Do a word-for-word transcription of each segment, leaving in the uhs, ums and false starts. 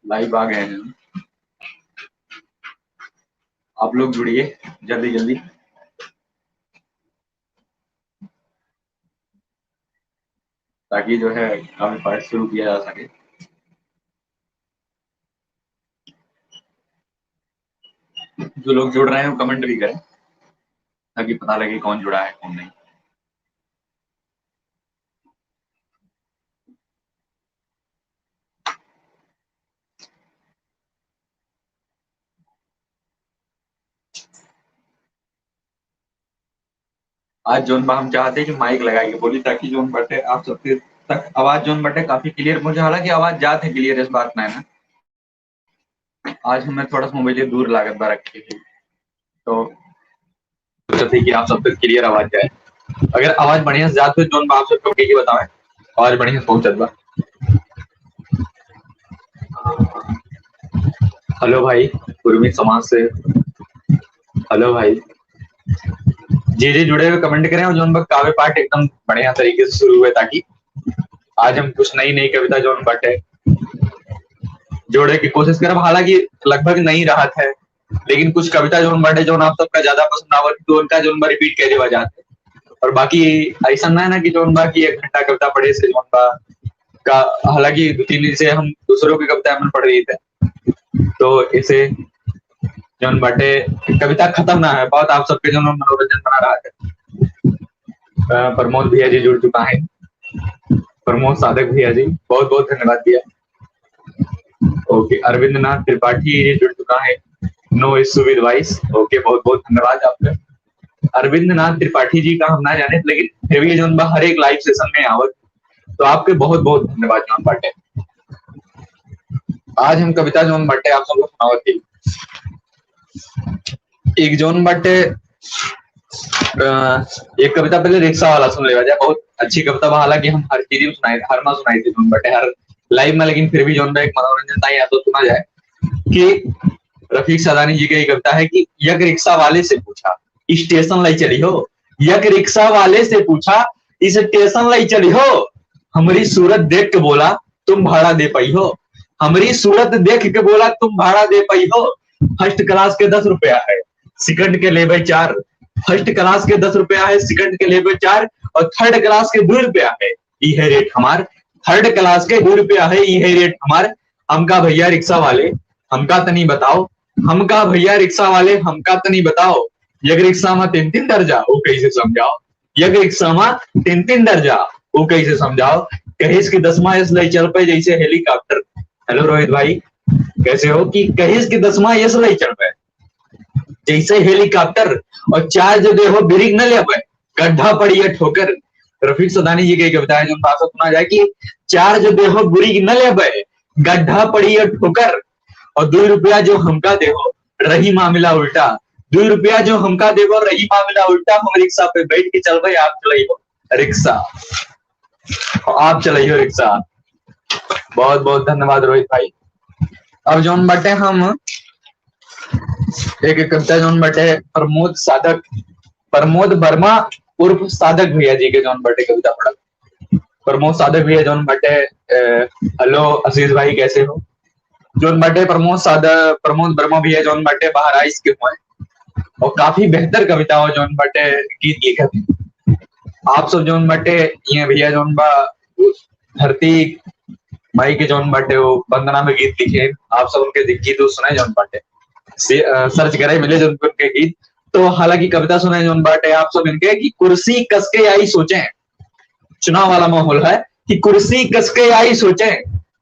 लाइव आ गए हैं, आप लोग जुड़िए जल्दी जल्दी, ताकि जो है काव्य पाठ शुरू किया जा सके। जो लोग जुड़ रहे हैं वो कमेंट भी करें, ताकि पता लगे कौन जुड़ा है कौन नहीं। आज जौन बा हम चाहते हैं कि माइक लगा के बोली, ताकि जौन बाटे आप सबके तक आवाज जौन बाटे काफी क्लियर पहुंचे। हालांकि आवाज जात है क्लियर, इस बात में है ना। आज हमें थोड़ा सा मोबाइल दूर लागत बा रखे के, तो सोचत है कि आप सब तक क्लियर आवाज जाए। अगर आवाज बढ़िया से जात हो जौन बा आप सब कह के बतावें, आवाज बढ़िया से पहुंचत बा। हेलो भाई, उर्मी समाज से। हेलो भाई, जी जी जुड़े हुए कमेंट करें, और जौन बा काव्य पाठ एकदम बढ़िया तरीके से शुरू हुए, ताकि आज हम कुछ नई नई कविता जौन बाटे जोड़े की कोशिश करब। हालांकि लगभग नई रहत है, लेकिन कुछ कविता जौन बाटे जौन आप सबका ज्यादा पसंद आवत तो उनका जौन बा रिपीट कर देवा जात है। और बाकी ऐसा ना है ना कि जौन बा कि एक घंटा कविता पढ़े से जौन बा का, हालांकि दो तीन दिन से हम दूसरों की कविता में पढ़ रही थे, तो इसे जौन बाटे कविता खत्म ना है, बहुत आप सबके जौन मनोरंजन बना रहा है। अ, प्रमोद भैया जी जुड़ चुका है, प्रमोद साधक भैया जी, बहुत बहुत धन्यवाद भैया। ओके, अरविंद नाथ त्रिपाठी जी जुड़ चुका है, no issue with voice। ओके, बहुत बहुत धन्यवाद आपका। अरविंद नाथ त्रिपाठी जी का हम ना जाने, लेकिन फिर भी जौन बा हर एक लाइव सेशन में आवत, तो आपके बहुत बहुत धन्यवाद जौन बाटे। आज हम कविता जौन बाटे आप सबको सुनावत थी। एक जौन बाटे, अ, एक कविता पहले रिक्शा वाला सुन लेवा जाए। बहुत अच्छी कविता बा, हालांकि हम हर चीज में सुनाई, हर माह सुनाई थी जौन बाटे हर लाइव में, लेकिन फिर भी जौन बा एक मनोरंजन ताई याद सुना जाए कि रफीक सादानी जी का ये कविता है कि एक रिक्शा वाले से पूछा, स्टेशन लाई चली हो। एक रिक्शा वाले से पूछा, स्टेशन लाई चली हो। हमरी सूरत देख के बोला, तुम भाड़ा दे पाई हो। हमरी सूरत देख के बोला, तुम भाड़ा दे पाई हो। फर्स्ट क्लास के दस रुपया है, सेकंड के लेबे चार। फर्स्ट क्लास के दस रुपया है, सेकंड के लेबे चार, और थर्ड क्लास के दो रुपया है, ई है रेट हमार। थर्ड क्लास के दो रुपया है, ई है रेट हमार। हमका भैया रिक्शा वाले, हमका तनी बताओ, हमका भैया रिक्शा वाले, हमका तनी बताओ, एक रिक्शा में तीन तीन दर्जा, वो कैसे समझाओ? एक रिक्शा में तीन तीन दर्जा, वो कैसे समझाओ? कहिस कि दसवाँ एस लई चल पे जैसे हेलीकॉप्टर। हेलो रोहित भाई, कैसे हो? कि कहिस कि दसवाँ एस लई चल पे जैसे हेलीकॉप्टर, और चार्ज दे हो ब्रेक न ले पे, गड्ढा पड़ी है ठोकर। रफीक सदानी जी के कविता है, जो भाषा सुना जाए कि चार्ज दे हो ब्रेक न ले पे, गड्ढा पड़ी है ठोकर, और दो रुपया जो हमका दे हो, रही मामला उल्टा। दो रुपया जो हमका दे हो, रही मामला उल्टा। हम रिक्शा पे बैठ के चल रहे, आप चलाई हो रिक्शा, आप चलाई हो रिक्शा। बहुत बहुत धन्यवाद रोहित भाई। अब जौन बाटे हम एक, एक कविता जौन बाटे प्रमोद साधक, प्रमोद वर्मा उर्फ साधक भैया जी के जौन बाटे कविता पढ़ा। प्रमोद साधक भैया जौन बाटे, अ, हेलो आशीष भाई, कैसे हो? जौन बाटे प्रमोद साधक, प्रमोद वर्मा भैया जौन बाटे बहराइच के हुए और काफी बेहतर कविता हो जौन बाटे गीत लिखत हैं। आप सब जौन बाटे ये भैया जौन बा धरती माई के जौन बाटे वो वंदना में गीत लिखे, आप सब उनके गीत सुने जौन बाटे से, अ, सर्च करे मिले जौन उनके गीत। तो हालांकि कविता सुने जौन बाटे आप सब इनके कि कुर्सी कस के आई सोचे, चुनाव वाला माहौल है कि कुर्सी कस के आई सोचे,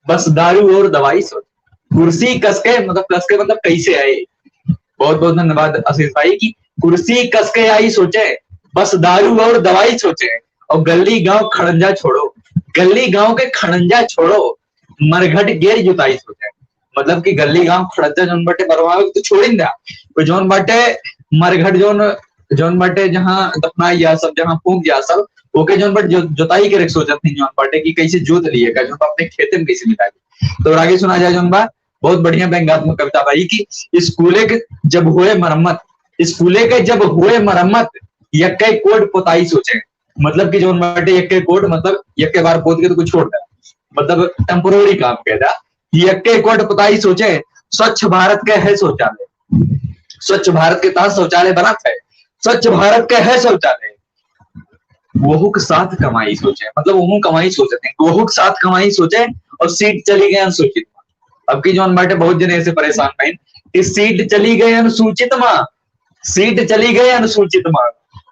बस दारू और दवाई सोचे। कुर्सी कस के मतलब, कस के मतलब कैसे आई? बहुत बहुत धन्यवाद आशीष भाई। कि कुर्सी कस के आई सोचे, बस दारू और दवाई सोचे, और गली गांव खड़ंजा छोड़ो, गली गांव के खड़ंजा छोड़ो, मरघट गेर जुताई सोचे। मतलब कि गली गांव खड़ंजा जौन बाटे मरवावे तो छोड़िन दा, तो जौन बाटे मरघट जौन, जौन बाटे जहाँ दफनाई जा सब, जहाँ फूंक जा सब, ओके जौन बाटे जो, जोताई करे के सोचत नहीं जौन बाटे कि कैसे जोत लिए का जौन अपने खेते में कैसे मिला दे। तो आगे सुना जाए जौन बा, बहुत बढ़िया व्यंगात्मक कविता भाई कि स्कूले के जब हुए मरम्मत, स्कूले के जब हुए मरम्मत, यक्के कोट पोताई सोचे। मतलब कि जौन बाटे यक्के कोट, मतलब यक्के बार पोत के तो कुछ छोड़ दे, मतलब टेम्पोररी काम के दा। यक्के कोट पुताई सोचे, स्वच्छ भारत के है शौचालय, स्वच्छ भारत के तहत शौचालय बनत है, स्वच्छ भारत के है शौचालय, वहू के साथ कमाई सोचे, मतलब वहू कमाई सोचे थे, वहू के साथ कमाई सोचे और सीट चली गए अनुसूचित मा। अब की जौन बाटे बहुत जने ऐसे परेशान भइन कि सीट चली गए अनुसूचित मा, सीट चली गए अनुसूचित मा,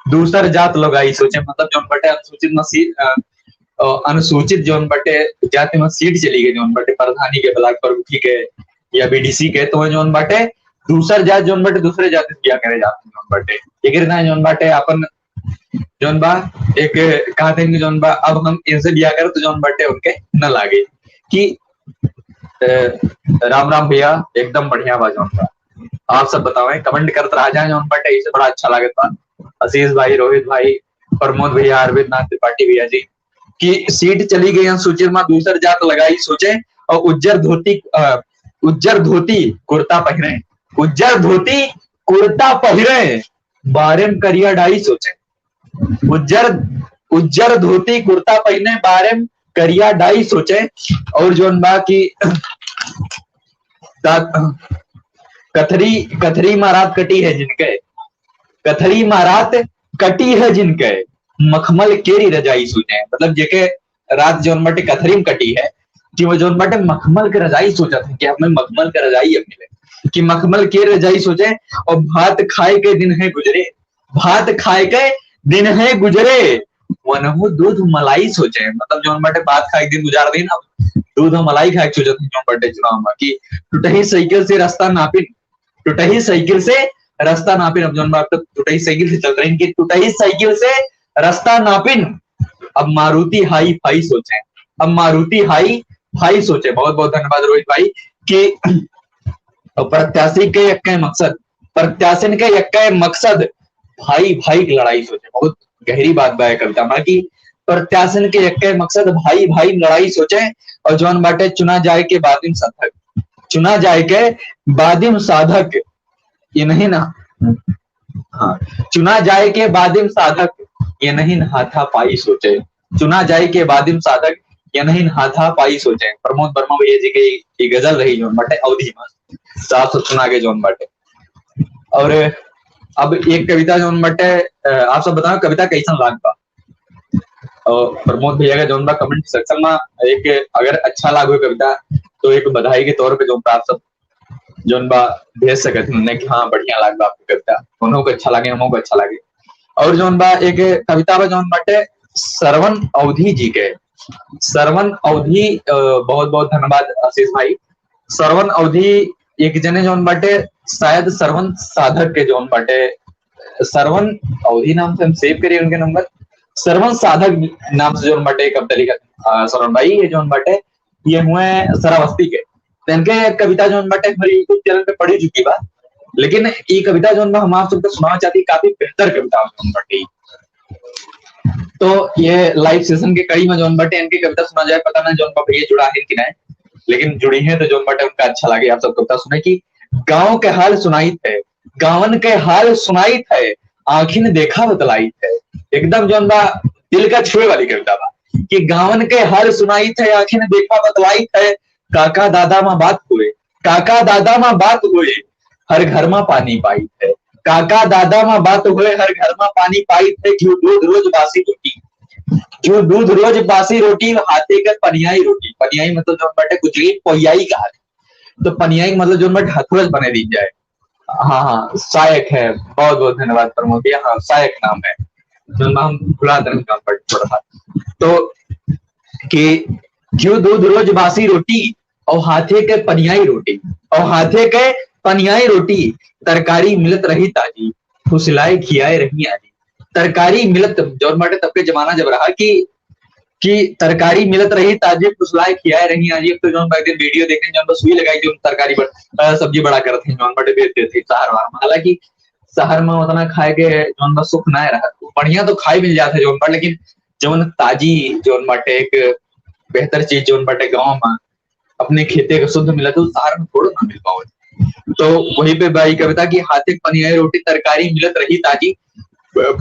दूसर जात लोग आई सोचे, मतलब जौन बाटे अनुसूचित मा सीट, अ, अ, अनुसूचित जौन बाटे जाति मा सीट चली गए, जौन बाटे प्रधानी के, ब्लॉक प्रमुखी के या बीडीसी के, तो जौन बाटे दूसर जात जौन बाटे दूसरे जाति से बियाह करे जाते जौन बाटे। एकरे ना जौन बाटे अपन जौन बा एक कहते हैं कि जौन बा अब हम इनसे बियाह करब तो जौन बाटे उनके न लागे कि, अ, राम राम भैया, एकदम बढ़िया बा जौन बा। आप सब बतावें, कमेंट करत रहा जाए जौन बाटे, इसे बड़ा अच्छा लागत बा। आशीष भाई, रोहित भाई, प्रमोद भैया, अरविंद नाथ त्रिपाठी भैया जी, कि सीट चली गई अनुसूचित मा, दूसर जात लगाई सोचे और उज्जर धोती, अ, उज्जर धोती कुर्ता पहिरे, उज्जर धोती कुर्ता पहिरे, बारे में करिया डाई सोचे, उज्जर, उज्जर धोती कुर्ता पहिने, बारे में करिया डाई सोचे। और जौन बा कि दा-, कथरी, कथरी मा रात कटी है जिनके, कथरी मा रात कटी है जिनके, मखमल केरी रजाई सोचे, मतलब जेके रात जौन बाटे कथरी में कटी है कि वो जौन बाटे मखमल के रजाई सोचत है कि हमें मखमल के रजाई अब मिले, कि मखमल के रजाई सोचे। और भात खाए के दिन है गुजरे, भात खाए के दिन है गुजरे, वनहु दूध मलाई सोचे, मतलब जौन बाटे भात खाए के दिन गुजार दिन, अब दूध और मलाई खाए के सोचत है जौन बाटे चुनाव मा कि टुटही साइकिल से रास्ता नापिन, टुटही साइकिल से रास्ता नापिन, अब जौन बाटे टुटही साइकिल से चलत रहिन कि टुटही साइकिल से रास्ता नापिन, अब मारुति हाई फाई सोचे, अब मारुति हाई फाई सोचे। बहुत बहुत धन्यवाद रोहित भाई कि प्रत्याशी के यक्के मकसद, प्रत्याशिन के यक्के मकसद भाई भाई की लड़ाई सोचे। बहुत गहरी बात बा ये कविता मा कि प्रत्याशिन के यक्के मकसद भाई भाई की लड़ाई सोचे। और जौन बाटे चुना जाए के बादिम साधक, चुना जाए के बादिम साधक, ये नहीं ना, हाँ, चुना जाए के बादिम साधक, ये नहीं हाथा पाई सोचे, चुना जाए के बादिम साधक, ये नहीं हाथा पाई सोचे। प्रमोद वर्मा भैया जी के ये गजल रही जौन बाटे अवधी मा, साफ सुथरा के जौन बाटे। और अब एक कविता जौन बाटे, अ, आप सब बताओ कविता कैसन लाग बा। और प्रमोद भैया का जौन बा कमेंट सेक्शन मा एक अगर अच्छा लागो कविता तो एक बधाई के तौर पे जौन बा आप सब जौन बा भेज सकत हैं कि हाँ बढ़िया लाग बा आपकी कविता, उन्हों को अच्छा लागे, हमों को अच्छा लागे। और जौन बा एक कविता बा जौन बाटे सरवन अवधी जी के, सरवन अवधी, अ, बहुत बहुत धन्यवाद आशीष भाई। सरवन अवधी एक जने जौन बाटे शायद सरवन साधक के जौन बाटे, सरवन अवधी नाम से हम सेव करिए उनके नंबर, सरवन साधक नाम से जौन बाटे एक कविता लिखा, अ, सरवन भाई ये जौन बाटे ये हुए श्रावस्ती के। तो इनके कविता जौन बाटे हमारे YouTube चैनल पे पड़ी चुकी बा, लेकिन ये कविता जौन बा हम आप सबके सुनाना चाहती, काफी बेहतर कविता जौन बाटे। तो ये लाइव सेशन के कड़ी मा जौन बाटे इनके कविता सुना जाए, पता ना जौन बा भैया जुड़ा है कि नहीं, लेकिन जुड़ी है तो जौन बाटे उनका अच्छा लागे आप सब कविता सुने कि गाँव के हाल सुनाइत है, गाँवन के हाल सुनाइत है, आँखिन देखा बतलाइत है। एकदम जौन बा दिल का छुए वाली कविता बा कि गाँवन के हाल सुनाइत है, आँखिन देखा बतलाइत है, काका दादा मा बात होए, काका दादा मा बात होए, हर घर मा पानी पाइत है। काका दादा मा बात होए, हर घर मा पानी पाइत है। घिउ दूध रोज बासी रोटी, घिउ दूध रोज बासी रोटी, हाथे के पनियाई रोटी। पनियाई मतलब जौन बाटे कुछ भी पोहियाई कहा। तो पनियाई मतलब जौन बाटे हथुआ से बने दी जाए। हाँ, हाँ, सहायक है। बहुत बहुत धन्यवाद प्रमोद भैया। हाँ, सहायक नाम है। जौन हम भुला देन काम पर थोड़ा सा। तो कि घिउ दूध रोज बासी रोटी, और हाथे के पनियाई रोटी, और हाथे के पनियाई रोटी, तरकारी मिलत रही ताजी, फुसलाए खियाए रही आजी। तरकारी मिलत, जौन बाटे तब के जमाना जब रहा कि, कि तरकारी मिलत रही ताजी, फुसलाए खियाए रही आजी। अब तो जौन बा एक दिन वीडियो देखे, जौन बा सुई लगाई, जौन तरकारी बन-, अ, सब्जी बड़ा करत हैं, जौन बाटे बेच देते हैं शहर वार मा। हालांकि शहर मा उतना खाए के जौन बा सुख ना रहा, बढ़िया तो खाए मिल जात है जौन बा, लेकिन जौन ताजी जौन बाटे एक बेहतर चीज जौन बाटे गाँव मा अपने खेते के शुद्ध मिलत है, शहर मा थोड़ो ना मिल पावत। तो वही पे बा ई कविता कि हाथे के पनियाई रोटी, तरकारी मिलत रही ताजी,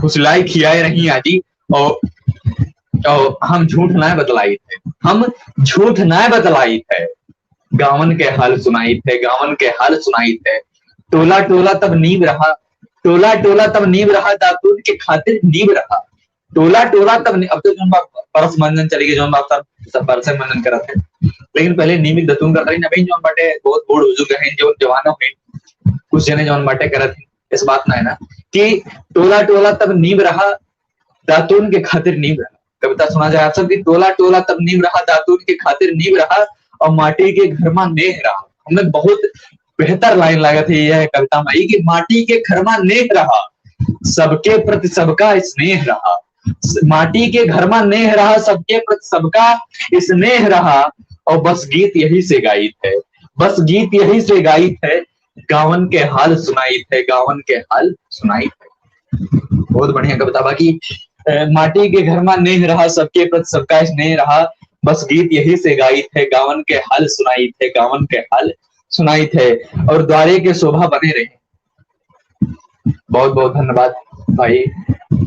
फुसलाए खियाए रही आजी, और, और हम झूठ ना बतलाइत है, हम झूठ ना बतलाइत है। गाँवन के हाल सुनाइत है, गाँवन के हाल सुनाइत है। टोला टोला तब नीम रहा, टोला टोला तब नीम रहा, दातून के खातिर नीम रहा। टोला टोला तब नी-, अब तो जौन बा परस मंजन चली गई, जौन बा सब, सब परस मंजन करत है, लेकिन पहले नीम दातून करत रही। अभी जौन बाटे बहुत बूढ़ बुजुर्ग हैं, जो जवान हैं, कुछ जने जौन बाटे करत हैं, इस बात ना है ना कि टोला टोला तब नीम रहा, दातून के खातिर नीम रहा। कविता सुना जाए आप सब कि टोला टोला तब नीम रहा, दातून के खातिर नीम रहा, और माटी के घर मा नेह रहा। हमें बहुत बेहतर लाइन लागत है यह कविता मा, कि माटी के घर मा नेह रहा, सबके प्रति सबका स्नेह रहा। स-, माटी के घर मा नेह रहा, सबके प्रति सबका स्नेह रहा, और बस गीत यही से गाइत है, बस गीत यही से गाइत है, गाँवन के हाल सुनाइत है, गाँवन के हाल सुनाइत है। बहुत बढ़िया कविता। बाकी, अ, माटी के घर मा नेह रहा, सबके प्रति सबका स्नेह रहा, बस गीत यही से गाइत है, गाँवन के हाल सुनाइत है, गाँवन के हाल सुनाइत है, और द्वारे के शोभा बने रहे। बहुत बहुत धन्यवाद भाई।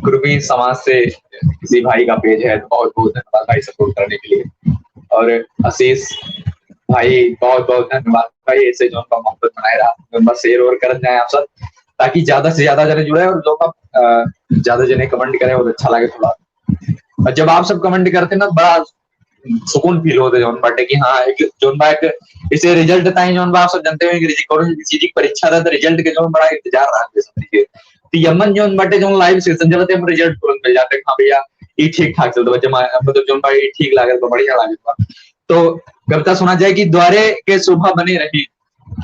कुर्मी समाज से किसी भाई का पेज है, तो बहुत बहुत धन्यवाद भाई सपोर्ट करने के लिए। और आशीष भाई, बहुत बहुत धन्यवाद भाई, ऐसे जौन बा मोहब्बत बनाए रहा, जौन बा शेयर और करत जाए आप सब, ताकि ज्यादा से ज्यादा जने जुड़े और जौन बा, अ, ज्यादा जने कमेंट करें और अच्छा लगे थोड़ा। और जब आप सब कमेंट करते ना, बड़ा सुकून फील होते जौन बाटे कि हाँ, एक जौन बा एक इसे रिजल्ट ताई जौन बा आप सब जानते हैं कि रिजल्ट, कौन सी चीज की परीक्षा रहता, रिजल्ट के जौन बड़ा इंतजार रहा है सब चीजें। तो यमन जौन बाटे जौन लाइव सेशन चलते हैं, रिजल्ट तुरंत मिल जाते हैं, हाँ भैया, ये ठीक ठाक चलता बच्चे, मतलब जौन बा ये ठीक लागत बा, बढ़िया लागत बा। तो कविता सुना जाए कि द्वारे के शोभा बने रहे,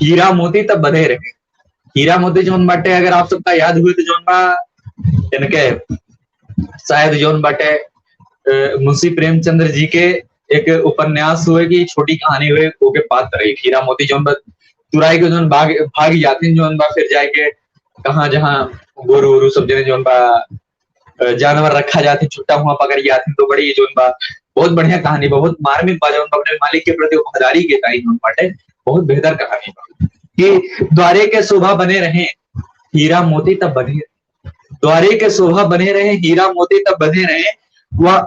हीरा मोती तब बने रहे। हीरा मोती जौन बाटे अगर आप सबका याद हुए तो जौन बा इनके शायद जौन बाटे, अ, मुंशी प्रेमचंद्र जी के एक उपन्यास हुए कि छोटी कहानी हुए, ओके पात्र रही हीरा मोती जौन बा तुराई के जौन भाग, भाग जाते हैं जौन बा फिर जाए के कहाँ जहाँ गोरू ओरू सब जने जौन बा, अ, जानवर रखा जाते हैं, छुट्टा हुआ पकड़ जाते हैं, तो बड़ी जौन बा बहुत बढ़िया कहानी, बहुत मार्मिक बा जौन बा अपने मालिक के प्रति वफादारी के ताई जौन बाटे बहुत बेहतर कहानी बा कि द्वारे के शोभा बने रहे, हीरा मोती तब बने द्वारे के शोभा बने रहे, हीरा मोती तब बने रहे। वह,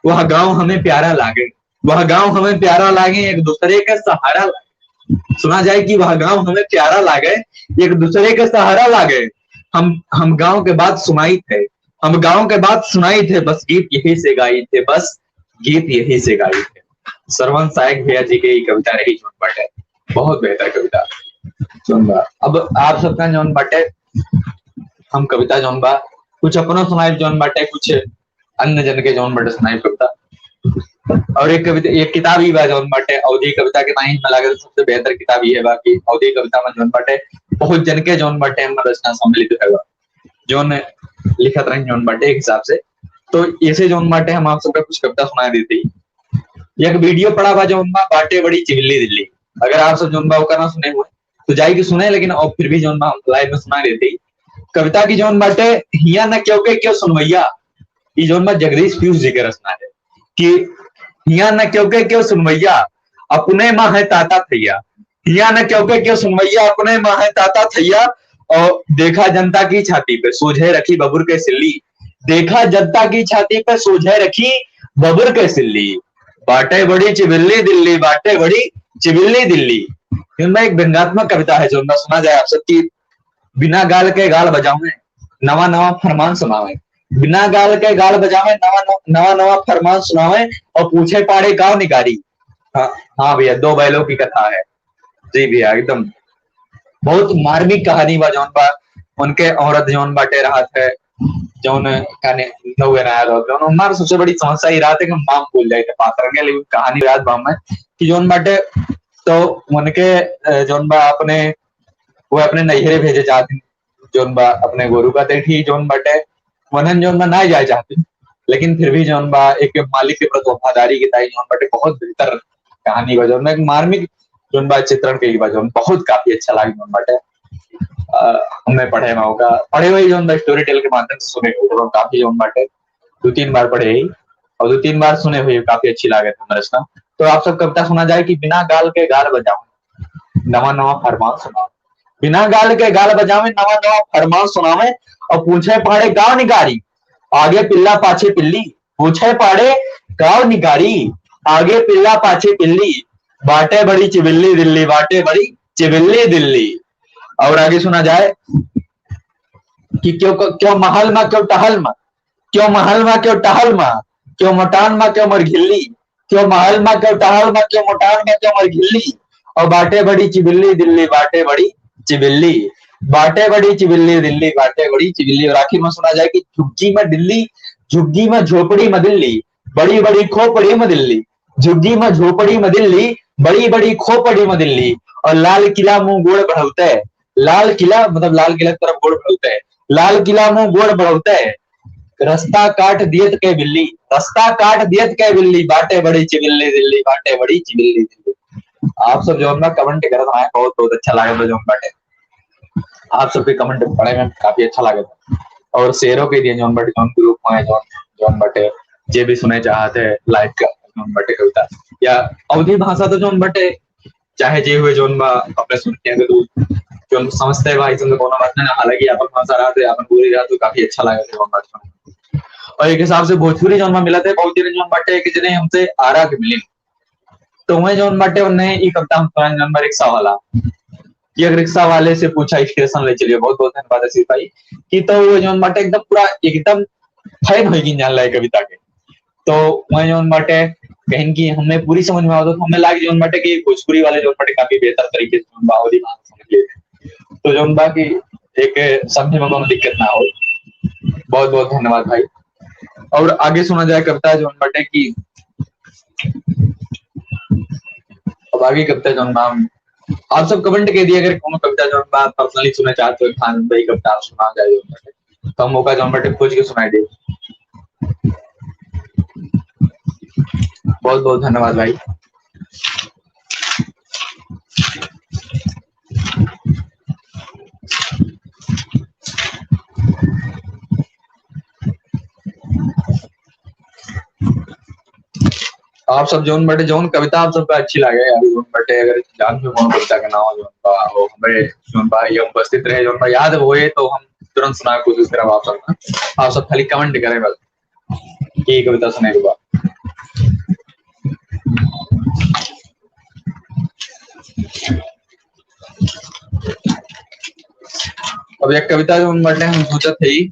वह गाँव हमें प्यारा लागे, वह गाँव हमें प्यारा लागे, एक दूसरे का सहारा लागे। सुना जाए कि वह गाँव हमें प्यारा लागे, एक दूसरे का सहारा लागे। हम, हम गाँव के बात सुनाइत है, हम गाँव के बात सुनाइत है, बस गीत यही से गाइत है, बस गीत यही से गाइत है। श्रवण सहायक भैया जी के ई कविता रही जौन बाटे, बहुत बेहतर कविता। जौन बा, अब आप सबका जौन बाटे हम कविता जौन बा कुछ अपनो सुनाइब जौन बाटे, कुछ अन्य जन के जौन बाटे सुनाइब कविता। और एक कविता, एक किताब ही बा जौन बाटे अवधी कविता के ताई में लागत सबसे बेहतर किताब ये बा कि अवधी कविता में जौन बाटे बहुत जन के जौन बाटे हम रचना सम्मिलित है बा, जौन लिखत रही जौन बाटे एक हिसाब से। तो ऐसे जौन बाटे हम आप सबका कुछ कविता सुना देते ही। एक वीडियो पड़ा बा जौन बा बाटे बड़ी चिबिल्ली दिल्ली, अगर आप सब जौन बा ओकर ना सुने हुए तो जाई के सुने, लेकिन और फिर भी जौन बा हम लाइव में सुना देते ही। कविता की जौन बाटे हिया न क्यों के क्यों सुनवैया, ई जौन बा जगदीश पीयूष जी के रचना है कि हिया न क्यों के क्यों सुनवैया, अपने माँ है ताता थैया। हिया न क्यों के क्यों सुनवैया, अपने माँ है ताता थैया। और देखा जनता की छाती पे सोझे रखी बबुर के सिल्ली, देखा जनता की छाती पे सोझे रखी बबुर के सिल्ली। बाटे बड़ी चिबिल्ली दिल्ली, बाटे बड़ी चिबिल्ली दिल्ली। इनमें एक व्यंगात्मक कविता है जौन बा सुना जाए आप सबकी। बिना गाल के गाल बजावे, नवा नवा फरमान सुनावे। बिना गाल के गाल बजावे, नवा नवा, नवा नवा फरमान सुनावे और पूछे पाड़े गाँव निकारी। हाँ, हाँ भैया, दो बैलों की कथा है। जी भैया, एकदम बहुत मार्मिक कहानी बा जौन बा। उनके औरत जौन बाटे रहत है, जौन काने नौवे ना आयल हो, जौन हमार सबसे बड़ी समस्या ई रहत है कि हम नाम भूल जाइत है पात्र के, लेकिन कहानी याद बा हमें कि जौन बाटे तो उनके, अ, जौन बा अपने, वो अपने नैहरे भेजे जात हैं, जौन बा अपने गोरू का देखी जौन बाटे वनन जौन बा ना जाए चाहते, लेकिन फिर भी जौन बा एक मालिक के प्रति वफादारी के ताई जौन बाटे बहुत बेहतर कहानी बा, जौन बा एक मार्मिक जौन बा चित्रण कइल बा, जौन बहुत काफी अच्छा लागे जौन बाटे। अ, हमें पढ़े में होगा, पढ़े हुए जौन बा स्टोरी टेल के माध्यम से सुने हुए, जौन काफी जौन बाटे दो तीन बार पढ़े ही और दो तीन बार सुने हुए, काफी अच्छी लागत है रचना। तो आप सब कविता सुना जाए कि बिना गाल के गाल बजावे, नवा नवा फरमान सुनावे। बिना गाल के गाल बजावे, नवा नवा फरमान सुनावे और पूछे पाड़े गाँव निकारी, आगे पिल्ला पाछे पिल्ली। पूछे पाड़े गाँव निकारी, आगे पिल्ला पाछे पिल्ली। बाटे बड़ी चिबिल्ली दिल्ली, बाटे बड़ी चिबिल्ली दिल्ली। और आगे सुना जाए कि क्यों, क्यों महल मा, क्यों टहल मा, क्यों महल मा, क्यों टहल मा, क्यों मटान मा, क्यों मरघिल्ली, क्यों महल मा, क्यों टहल मा, क्यों मटान मा, क्यों मरघिल्ली, और बाटे बड़ी चिबिल्ली दिल्ली, बाटे बड़ी चिबिल्ली, बाटे बड़ी चिबिल्ली दिल्ली, बाटे बड़ी चिबिल्ली। और आखिर मा सुना जाए कि झुग्गी मा दिल्ली, झुग्गी मा झोपड़ी मा दिल्ली, बड़ी बड़ी खोपड़ी मा दिल्ली, झुग्गी मा झोपड़ी मा दिल्ली, बड़ी बड़ी खोपड़ी मा दिल्ली, और लाल किला मुँह गोड़ बढ़ौते, लाल किला, मतलब लाल किला की तरफ गोड़ बढ़ौते, लाल किला मुँह गोड़ बढ़ौते, रास्ता काट दियत के बिल्ली, रास्ता काट दियत के बिल्ली, बाटे बड़ी चिबिल्ली दिल्ली, बाटे बड़ी चिबिल्ली दिल्ली। आप सब जौन बा comment करत रहे, बहुत, बहुत अच्छा लागत बा जौन बाटे। आप सबके comment पढ़े में काफी अच्छा लागत बा। और share-ओ के दिए जौन बाटे, जौन group में जौन, जौन बाटे, जे भी सुने चाहत है live का जौन बाटे कविता या अवधी भाषा तो जौन बाटे, चाहे जे हुए जौन बा अपने सुनते हैं तो जौन समझते हैं भाई, समझे कोनो बात ना, हालांकि अपन भाषा रहते, अपन बोली रहते तो काफी अच्छा लागत है जौन बाटे। और एक हिसाब से भोजपुरी जौन बा मिलत है, बहुत जने जौन बाटे एक जने हमसे आरा के मिलिन, तो वह जौन बाटे उन्हें ई कविता हम सुनाए जौन बा रिक्शा वाला, कि एक रिक्शा वाले से पूछा स्टेशन ले चलिए। बहुत बहुत धन्यवाद आशीष भाई। कि तो वो जौन बाटे एकदम पूरा एकदम fan हो गई जान ला कविता के। तो वह जौन बाटे कहीं कि हमें पूरी समझ में आवत, तो हमें लाग जौन बाटे कि भोजपुरी वाले जौन बाटे काफी बेहतर तरीके से जौन बा अवधी भाषा समझ लेते। तो जौन बा कि एक समझे में कोनो दिक्कत ना हो। बहुत बहुत धन्यवाद भाई। और आगे सुना जाए कविता जौन बाटे कि अब आगे कविता जौन बा हम, आप सब comment के दिए, अगर कोनो कविता जौन बा personally सुने चाहत हो, खान भाई कविता आप सुना जाए जौन बाटे, तो हम ओका जौन बाटे खोज के सुनाई दे। बहुत बहुत धन्यवाद भाई। आप सब जौन बटे, जौन कविता आप सबका अच्छी लागे, अभी जौन बटे, अगर जान में कौन कविता का नाम जौन बा, वो हमें जौन बा, ये उपस्थित रहे, जौन बा याद होए तो हम तुरंत सुनाए कोशिश करब आप सब। आप सब खाली comment करें बस, कि ये कविता सुने के बाद। अब एक कविता जौन बटे हम सोचत हई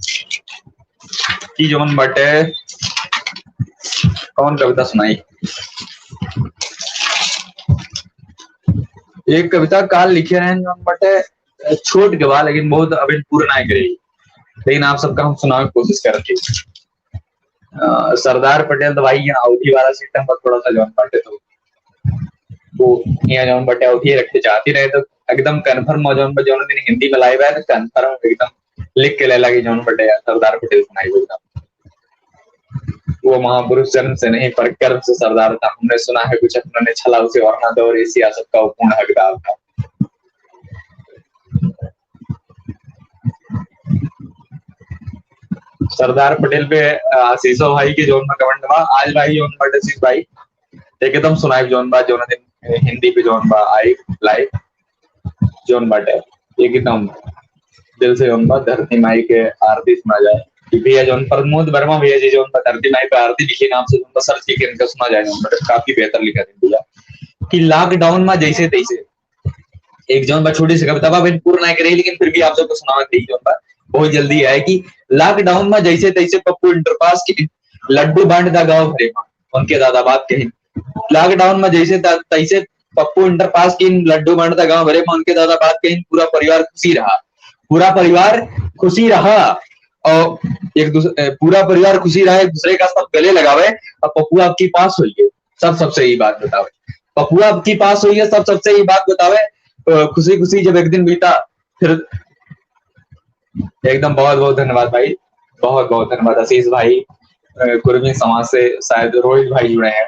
कि जौन बटे कौन कविता सुनाई। एक कविता काल लिखे रहे जौन बटे छोट के बा, लेकिन बहुत अभी पूरा ना करे, लेकिन आप सबका हम सुनावे के कोशिश करत हई। अ, सरदार पटेल तो भाई यहाँ अवधी वाला system पर थोड़ा सा जौन बाटे तो वो यहाँ जौन बाटे अवधी रखे चाहती रहे तो एकदम confirm जौन बा, जौन दिन हिंदी में live आए तो confirm एकदम लिख के ले लागी जौन बाटे सरदार पटेल सुनाई एकदम। वो महापुरुष जन्म से नहीं पर कर्म से सरदार था, हमने सुना है कुछ अपनों ने छला उसे वरना दो और इस सियासत का वो पूर्ण हकदार था। सरदार पटेल पे, अ, आशीषो भाई के जौन बा comment बा, आज भाई जौन बा आशीष भाई, एकदम सुनाई जौन बा, जौन दिन हिंदी पे जौन बा आई live जौन बाटे, एकदम दिल से जौन बा धरती माई के आरती सुना जाए। कि भैया जौन प्रमोद वर्मा भैया जी जौन बा धरती माई पे आरती लिखे नाम से जौन बा search करके इनका सुना जाए, जौन बाटे काफी बेहतर लिखा थे भैया। कि lockdown में जैसे तैसे एक जौन बा छोटी सी कविता बा, अभी पूर्ण ना करे, लेकिन फिर भी आप सबको सुनावे के जौन बा बहुत जल्दी है कि lockdown में जैसे तैसे पप्पू इंटर पास के लड्डू बांट दा गाँव भरे मा, उनके दादा बात कही। Lockdown में जैसे त-, तैसे पप्पू इंटर पास की लड्डू बांट दा गाँव भरे मा, उनके दादा बात कही, पूरा परिवार खुशी रहा, पूरा परिवार खुशी रहा। और एक दूसरे, पूरा परिवार खुशी रहा, एक दूसरे का सब गले लगावे। अब पप्पू आपकी पास होइए, सब सबसे यही बात बतावे। पप्पू आपकी पास होइए, सब सबसे यही बात बतावे। अ, खुशी खुशी जब एक दिन बीता, फिर एकदम बहुत बहुत धन्यवाद भाई, बहुत बहुत धन्यवाद आशीष भाई। अ, कुर्मी समाज से शायद रोहित भाई जुड़े हैं,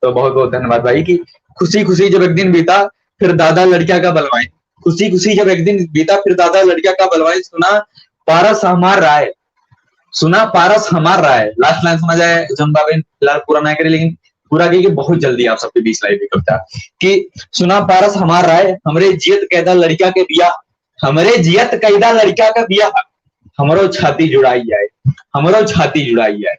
तो बहुत बहुत धन्यवाद भाई। कि खुशी खुशी जब एक दिन बीता, फिर दादा लड़किया का बलवाई। खुशी खुशी जब एक दिन बीता, फिर दादा लड़किया का बलवाई। सुना पारस हमार राय, सुना पारस हमार राय। Last line सुना जाए, जौन बा फिलहाल पूरा ना करे, लेकिन पूरा कही कि बहुत जल्दी आप सबके बीच live कविता। कि सुना पारस हमार राय, हमरे जियत कैदा लड़किया के बिया, हमरे जियत कैदा लड़का का बियाह, हमरो छाती जुड़ाई जाए, हमरो छाती जुड़ाई जाए।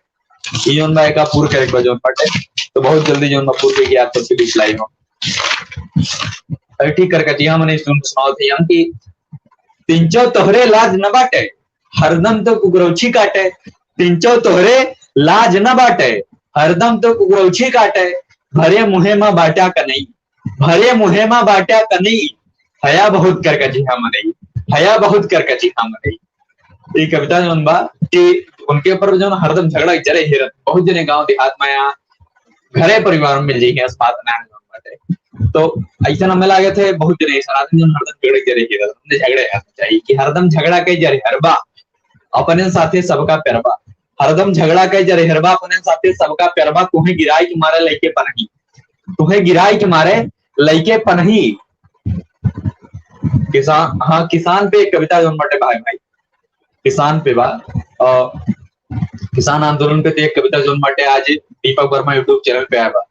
ई जौन बा एका पूर करे के बा जौन बाटे, तो बहुत जल्दी जौन बा पूर के आप सबके बीच live हम। अरे ठीक करकचिहा मनई सुन सुनावत ही हम कि तिनचो तोहरे लाज न बाटे, हरदम तो कुकुरौछी काटे। तिनचो तोहरे लाज न बाटे, हरदम तो कुकुरौछी काटे। भरे मुहे मा बाट्या कनई, भरे मुहे मा बाट्या कनई। हया बहुत करकचिहा मनई, हया बहुत करकचिहा मनई। ई कविता जौन बा कि उनके ऊपर जौन हरदम झगड़ा जरे हेरत, बहुत जने गांव देहात मा या घरे परिवार मा मिल जाई है, बात ना है जौन बाटे। तो ऐसा हमें लागत है बहुत जने ऐसा आदमी जौन हरदम झगड़े जरे हेरत, हमने झगड़े हेरना चाहिए कि हरदम झगड़ा के जरे हरबा, अपने साथे सबका पेरबा। हरदम झगड़ा के जरे हरबा, अपने साथे सबका पेरबा। तुहे गिराई के मारे लइके पनही, तुहे गिराई के मारे लइके पनही। किसान, हाँ, किसान पे एक कविता जौन बाटे भाई, भाई, किसान पे बा। अ, किसान आंदोलन पे तो एक कविता जौन बाटे आज दीपक वर्मा YouTube channel पे आया बा,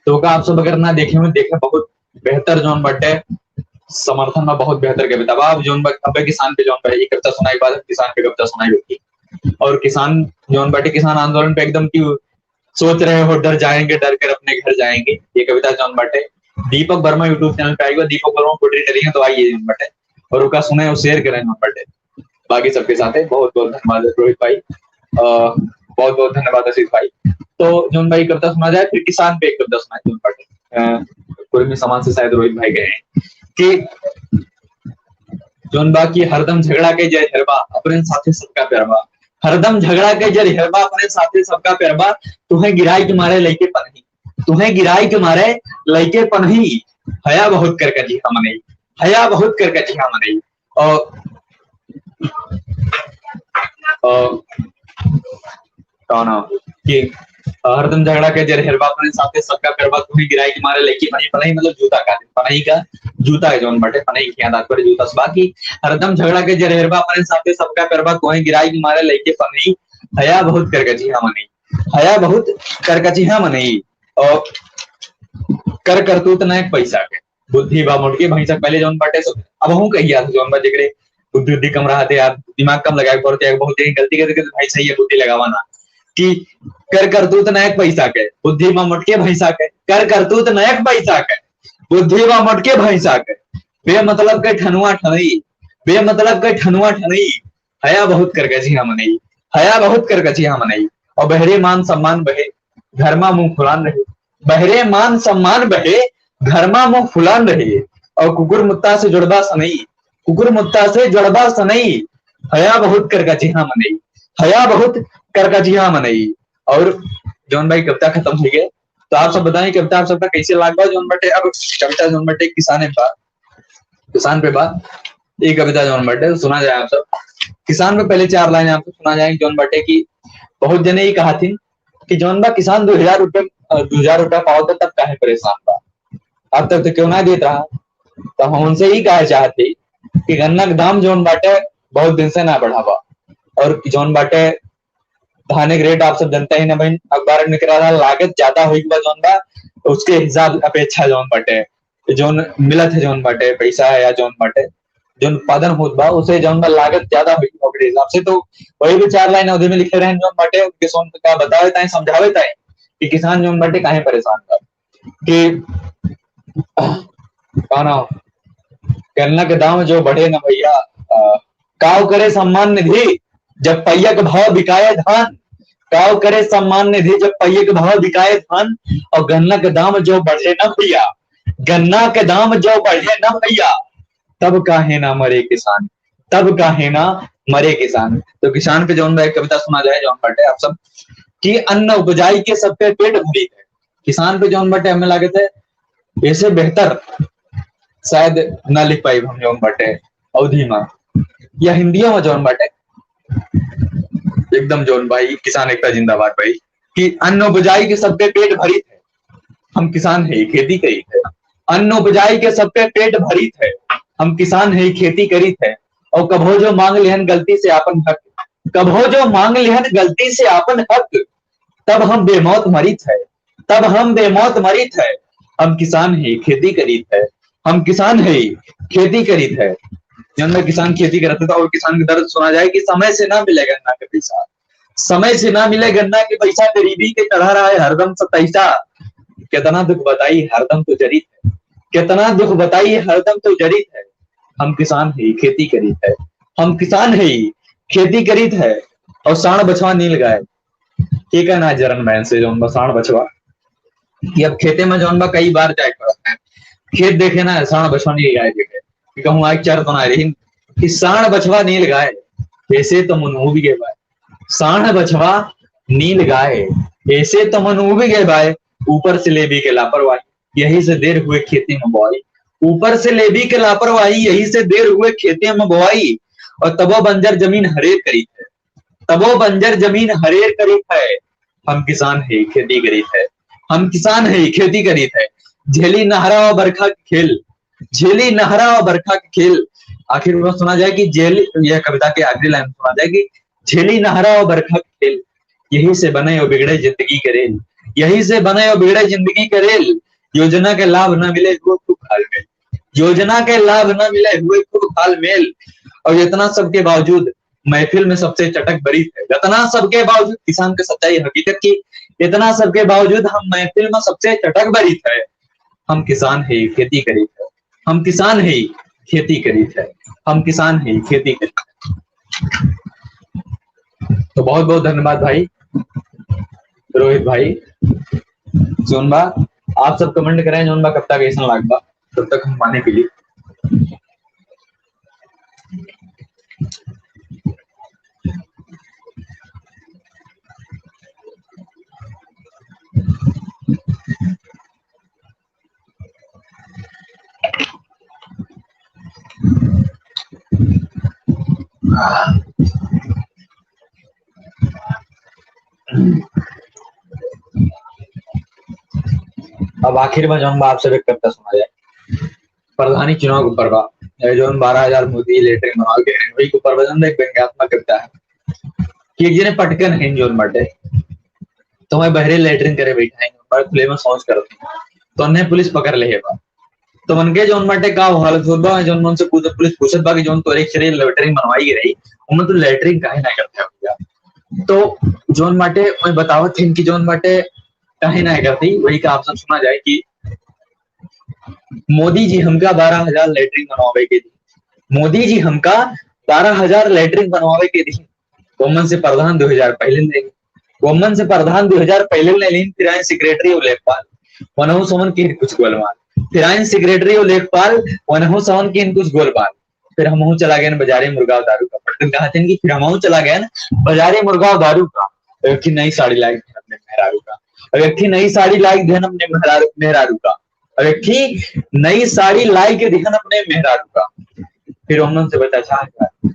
तो ओका आप सब अगर ना देखे हो, देखे, बहुत बेहतर जौन बाटे समर्थन मा बहुत बेहतर कविता बा। अब जौन बा, अबे किसान पे जौन बा, ये कविता सुनाई के बाद हम किसान पे कविता सुनाई होगी। और किसान जौन बाटे, किसान आंदोलन पे एकदम कि सोच रहे हो डर जाएंगे, डर कर अपने घर जाएंगे, ये कविता जौन बाटे दीपक वर्मा YouTube channel पे आएगा, दीपक वर्मा पोएट्री टेलिंग है, तो आइए जौन बाटे और ओका सुने और share करें जौन बाटे बाकी सबके साथे। बहुत बहुत धन्यवाद रोहित भाई, अ, बहुत बहुत धन्यवाद आशीष भाई। तो जौन भाई कविता सुना जाए, फिर किसान पे एक कविता सुनाए जौन बाटे, अ, पूरे में सामान से शायद रोहित भाई गए हैं कि जौन बा कि हरदम झगड़ा के जरे हरबा, अपने साथे सबका पेरबा। हरदम झगड़ा के जरे हरबा, अपने साथे सबका पेरबा। तुहे गिराई के मारे लइके पनही, तुहे गिराई के मारे लइके पनही। हया बहुत करकचिहा मनई, हया बहुत करकचिहा मनई। और, और कौन हो कि हरदम झगड़ा के जरे हरबा, अपने साथे सबका पेरबा। तुहे गिराई के मारे लइके पनही, पनही मतलब जूता का, पनही का जूता है जौन बाटे, पनही के आधार पर जूता से बाकी हरदम झगड़ा के जरे हरबा, अपने साथे सबका पेरबा। तुहे गिराई के मारे लइके पनही, हया बहुत करकचिहा मनई, हया बहुत करकचिहा मनई। और कर करतूत ना एक पैसा के, बुद्धि बा मोटके भैंसा के। पहले जौन बाटे सो, अब हूँ कहिया जौन बा जेकरे बुद्धि उद्धि कम रहते यार, दिमाग कम लगाए पड़ते यार, बहुत यही गलती करते, करते भाई सही है, बुद्धि लगावा ना। कि कर करतूत ना एक पैसा के, बुद्धि बा मोटके भैंसा के, कर करतूत ना एक पैसा के, बुद्धि बा मोटके भैंसा के। बेमतलब के ठनुआ ठनई, बेमतलब के ठनुआ ठनई। हया बहुत करकचिहा मनई, हया बहुत करकचिहा मनई। और बहरे मान सम्मान बहे, घर मा मुंह फुलान रहे। बहरे मान सम्मान बहे, घर मा मुंह फुलान रहे। और कुकुर मुत्ता से जुड़बा सनई, कुकुर मुत्ता से जुड़बा सनई। हया बहुत करकचिहा मनई, हया बहुत करकचिहा मनई। और जौन भाई कविता खत्म हो गए, तो आप सब बताएं कविता आप सबका कैसे लाग बा। जौन बाटे अब कविता जौन बाटे किसाने बा, किसान पे बा। ये कविता जौन बाटे सुना जाए आप सब। किसान पे पहले चार लाइन आप सब सुना जाए जौन बाटे कि बहुत जने ये कहा थी कि जौन बा किसान दो हजार रुपये, अ, दो हजार रुपया पावत है तब काहे परेशान बा, अब तक तो क्यों ना देत रहा। तो हम उनसे ही कहे चाहते कि गन्ना के दाम जौन बाटे बहुत दिन से ना बढ़ावा, और जौन बाटे धाने के रेट आप सब जनता ही ना बहिन, अखबार में निकला रहा, लागत ज्यादा होई के बाद जौन बा उसके हिसाब अपेक्षा जौन बाटे, जौन मिलत है जौन बाटे पैसा है या जौन बाटे जौन उत्पादन होत बा उसे जौन बा लागत ज्यादा होई के ओकरे हिसाब से। तो वही भी चार लाइन अवधि में लिखे रहे जौन बाटे उनके सोन का बतावे ताई समझावे ताई कि किसान जौन बाटे काहे परेशान बा कि कहना गन्ना के दाम जो बढ़े न भैया, अ, काव करे सम्मान निधि जब पैया के भाव बिकाए धान, काव करे सम्मान निधि जब पैया के भाव बिकाए धान, और गन्ना के दाम जो बढ़े न भैया, गन्ना के दाम जो बढ़े न भैया, तब काहे ना मरे किसान, तब काहे ना मरे किसान। तो किसान पे जौन बा एक कविता सुना जाए जौन बाटे आप सब कि अन्न उपजाई के सबके पेट भरी है। किसान पे जौन बाटे हमें लागत है ऐसे बेहतर शायद ना लिख पाई हम जौन बाटे अवधि मा या हिंदिया मा जौन बाटे एकदम जौन भाई किसान एकता जिंदाबाद भाई कि अन्न उपजाई के सबके पेट भरी है, हम किसान है खेती करी है। अन्न उपजाई के सबके पेट भरी है, हम किसान है खेती करी है। और कभो जो मांग लेहन गलती से आपन हक, कभो जो मांग लेहन गलती से आपन हक, तब हम बेमौत मरित है, तब हम बेमौत मरित है। हम किसान है खेती करीत है, हम किसान है खेती करीत है। जौन बा किसान खेती करत है तो और किसान के दर्द सुना जाए कि समय से ना मिले गन्ना के पैसा, समय से ना मिले गन्ना के पैसा, गरीबी के चढ़ा रहा है हरदम सताइसा। कितना दुख बताई हरदम तो जरीत है। केतना दुख बताई, हरदम तो जरित है। हम किसान है, खेती करीत है। हम किसान है, खेती करीत है। और साँड़ बछवा नील गाय, के का ना जरन मैन से जौन बा साँड़ बछवा, कि अब खेते में जौन बा कई बार जाए के पड़त है। खेत देखे ना, साँड़ बछवा नील गाय देखे। कि कहूँ आए चर तो ना रही, कि साँड़ बछवा नील गाय, ऐसे तो मन उबि गए बाय। साँड़ बछवा नील गाय, ऐसे तो मन उबि गए बाय। ऊपर से लेबी के लापरवाही, यही से देर हुए खेती में बोआई। ऊपर से लेबी के लापरवाही, यही से देर हुए खेती में बोआई। और तबो बंजर जमीन हरेर करीत है, तबो बंजर जमीन हरेर करीत है। हम किसान है, खेती करीत है। हम किसान है, खेती करीत है। झेली नहरा और बरखा के खेल, झेली नहरा और बरखा के खेल। आखिर में सुना जाए कि झेली, यह कविता के आखिरी लाइन सुना जाए कि झेली नहरा और बरखा के खेल, यही से बने और बिगड़े जिंदगी के रेल, यही से बने और बिगड़े जिंदगी के रेल। योजना के लाभ न मिले हुए खूब घालमेल, योजना के लाभ न मिले हुए खूब घालमेल। और इतना सबके बावजूद महफिल में सबसे चटक बरीत है। इतना सबके बावजूद, किसान के सच्चाई हकीकत की, इतना सबके बावजूद हम महफिल में सबसे चटक बरीत है। हम किसान है, खेती करीत है। हम किसान है, खेती करीत है। हम किसान है, खेती करीत है। तो बहुत बहुत धन्यवाद भाई रोहित भाई। जौन बा आप सब comment करें, जौन बा कविता कैसन लाग बा, तब तक हम पानी पी ली। अब आखिर में जौन बा आप सब एक कविता सुना जाए। प्रधानी चुनाव के ऊपर बा, ए, जौन बारह हजार मोदी लेटरिन बनवा के हैं, वही के ऊपर बा, जौन एक व्यंग्यात्मक कविता है कि एक जने पटकन है जौन बाटे, तो मैं बहरे लेटरिन करे बैठा है, पर खुले में शौच करत हैं, तो उन्हें पुलिस पकड़ ले है बा। तो मन के जौन बाटे का हालत होत बा, जौन मन से पूछ-, पुलिस पूछत बा कि जौन तोरे एक जने लेटरिन बनवाई के रही, उनमें तो लेटरिन काहे ना करते हो भैया? तो जौन बाटे वही बतावत हैं कि जौन बाटे काहे ना करती, वही का आप सब सुना जाए कि मोदी जी हमका बारह हजार लेटरिन बनवावे के दी, मोदी जी हमका बारह हजार लेटरिन बनवावे के दी। ओमन से प्रधान दो हजार पहले ले, ओमन से प्रधान दो हजार पहले ले लीन, फिर आए सेक्रेटरी और लेखपाल, वनहु समन किन कुछ गोलमाल, फिर आए सेक्रेटरी और लेखपाल, वनहु समन किन कुछ गोलमाल। फिर हमहू चला गए बाजारे मुर्गा और दारू का। पटकन कहा थे कि फिर हमहू चला गए बाजारे मुर्गा और दारू का। अब एक ठे नई साड़ी लाई देन अपने मेहरारू का। अब एक ठे नई साड़ी लाई देन अपने मेहरारू, मेहरारू का। अब एक ठे नई साड़ी लाई के देन अपने मेहरारू का। फिर ओमन से बचा छह हजार।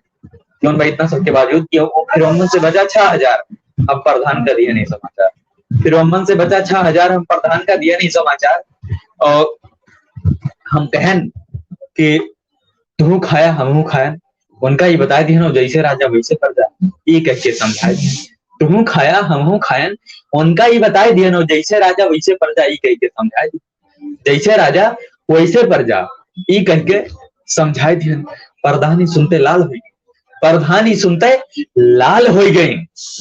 जौन बा इतना सबके बावजूद कि वो फिर ओमन से बचा छह हजार। अब प्रधान का दिया नहीं समाचार। फिर ओमन से बचा छह हजार, हम प्रधान का दिया नहीं समाचार। और हम कहन कि तुहू खाया, हमहू खायन। उनका ई बताए दिहन, जैसे राजा वैसे प्रजा, ई कह के समझाए दिहन। तुहू खाया, हमहू खायन। उनका ई बताए दिहन, जैसे राजा वैसे प्रजा, ई कह के समझाए दिहन। जैसे राजा वैसे प्रजा, ई कह के समझाए दिहन। प्रधानी सुनते लाल हुई, प्रधानी सुनते लाल हुई गई।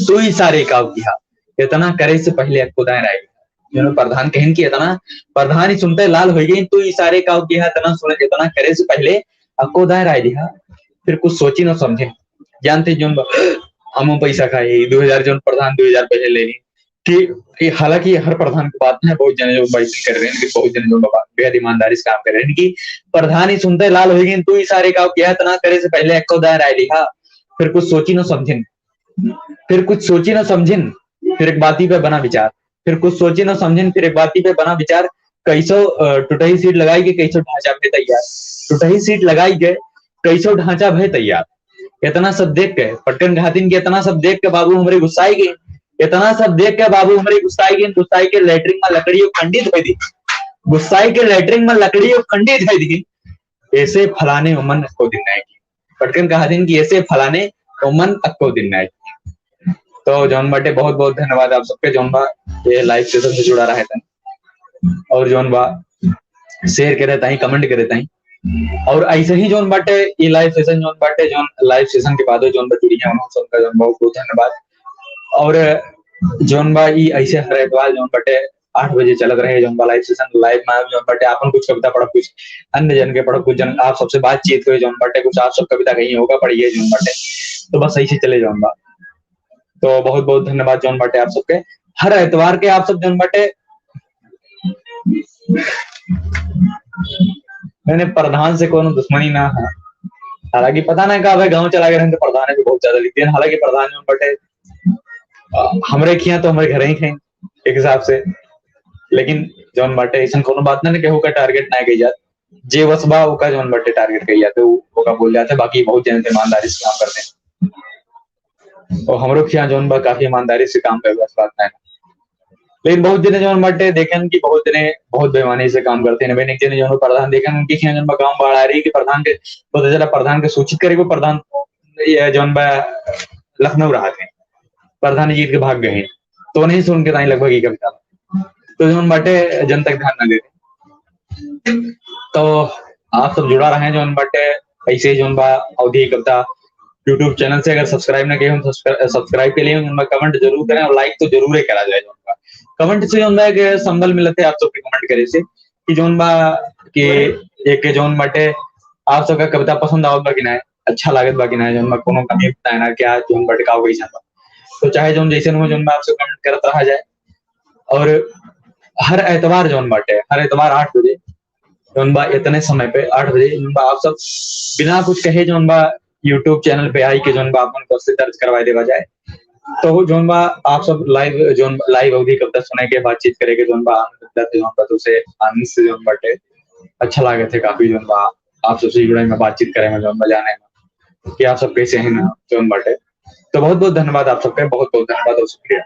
तू इशारे का किहा, इतना करे से पहले अक्को दाएं राय। जौन प्रधान कहन कि इतना, प्रधान ही सुनते लाल हो गई, तू इशारे का किहा, इतना सुन, इतना करे से पहले अक्को दाएं राय दिहा। फिर कुछ सोची न समझे, जानते जौन बा-, हम पैसा खाए, दो हजार जौन प्रधान दो हजार पहले ले ली कि, कि हालांकि हर प्रधान की बात है, बहुत जने जो बात कर रहे हैं कि बहुत जने जो बा-, बेहद ईमानदारी से काम कर रहे हैं कि प्रधान ही सुनते लाल हो गई, तू इशारे का किहा, इतना करे से पहले अक्को दाएं राय दिहा। फिर कुछ सोची न समझिन, फिर कुछ सोची न समझिन, फिर एक बाती पे बना विचार, फिर कुछ सोची न समझिन, फिर एक बाती पे बना विचार। कैसो, अ, टुटही सीट लगाई के कैसो ढांचा भे तैयार, टुटही सीट लगाई के कैसो ढांचा भे तैयार। इतना सब देख के पटकन कहातिन कि इतना सब देख के बाबू हमरे गुस्साई गए, इतना सब देख के बाबू हमरे गुस्साई गए, गुस्साई के लेटरिन में लकड़ी और खंडित भे दी, गुस्साई के लेटरिन में लकड़ी और खंडित भे दी। ऐसे फलाने उमन को दिन नहीं की। पटकन कहातिन कि ऐसे फलाने उमन अक्को दिन नहीं। तो जौन बाटे बहुत बहुत धन्यवाद आप सबके, जौन बा ये live session से जुड़ा रहे तन, और जौन बा share करे ताई, comment करे ताई, और ऐसे ही जौन बाटे ये live session जौन बाटे, जौन live session के बाद जौन बा जुड़ी हैं, उन्होंने सबका जौन बहुत बहुत धन्यवाद। और जौन बा ई ऐसे हर एतवार जौन बाटे आठ बजे चलत रहे जौन बा live session। Live में जौन बाटे आपन कुछ कविता पढ़ब, कुछ अन्य जन के पढ़ब, कुछ जन आप सबसे बातचीत होई जौन बाटे, कुछ आप सब कविता कहीं होगा पढ़िए जौन बाटे। तो बस ऐसे चले जौन बा। तो बहुत बहुत धन्यवाद जौन बाटे आप सबके। हर एतवार के आप सब जौन बाटे, मैंने प्रधान से कोनो दुश्मनी ना है, हालांकि पता ना का भाई गाँव चला गए रहन तो प्रधान भी बहुत ज्यादा लिखते हैं। हालांकि प्रधान जौन बाटे, अ, हमरे खिया तो हमरे घर ही थे एक हिसाब से, लेकिन जौन बाटे ऐसन कोनो बात ना, केहू का target ना कही जात, जे वस बा ओका जौन बाटे target कही जाते, उ-, ओका बोल जाते। बाकी बहुत जने ईमानदारी से काम करते हैं। और हमरो खिया जौन बा काफी ईमानदारी से काम करे, बस बात नहीं। लेकिन बहुत जने जौन बाटे देखन कि बहुत जने बहुत बेईमानी से काम करते हैं। मैंने एक जने जौन प्रधान देखन, उनके खिया जौन बा गाँव बाढ़ आ रही कि प्रधान के, पता चला प्रधान के सूचित करे को प्रधान ये जौन बा लखनऊ रहा थे, प्रधान जी के भाग गए, तो उन्हीं से उनके ताई लगभग ये कविता। तो जौन बाटे जन तक ध्यान ना देते। तो आप सब जुड़ा रहें जौन बाटे ऐसे ही जौन बा अवधी कविता YouTube channel से। अगर subscribe ना किए हो तो subscri-, subscribe के लिए जौन बा comment जरूर करें और like तो जरूर ही करा जाए। जौन बा comment से जौन बा एक संबल मिलत है आप सबके comment करे से कि जौन बा कि एक जौन बाटे आप सबका कविता पसंद आवत बा कि ना, अच्छा लागत बा कि ना, जौन बा कोनो कमी है ना क्या, जौन बाटे का वही बा। तो चाहे जौन जैसे हो जौन बा आप सब comment करत रहा जाए। और हर एतवार जौन बाटे, हर एतवार आठ बजे जौन बा, इतने समय पे आठ बजे जौन बा, आप सब बिना कुछ कहे जौन बा YouTube channel पे आई के जौन बा अपन उपस्थित दर्ज करवाए देवा जाए। तो जौन बा आप सब live जौन live अवधी कविता सुने के बातचीत करे के जौन बा आनंद लेते जौन बा, तो उसे आनंद से जौन बाटे अच्छा लागे थे काफी जौन बा आप सबसे जुड़े में बातचीत करे में जौन बा जाने में कि आप सब कैसे हैं ना जौन बाटे। तो बहुत बहुत धन्यवाद आप सबके, बहुत बहुत धन्यवाद और शुक्रिया।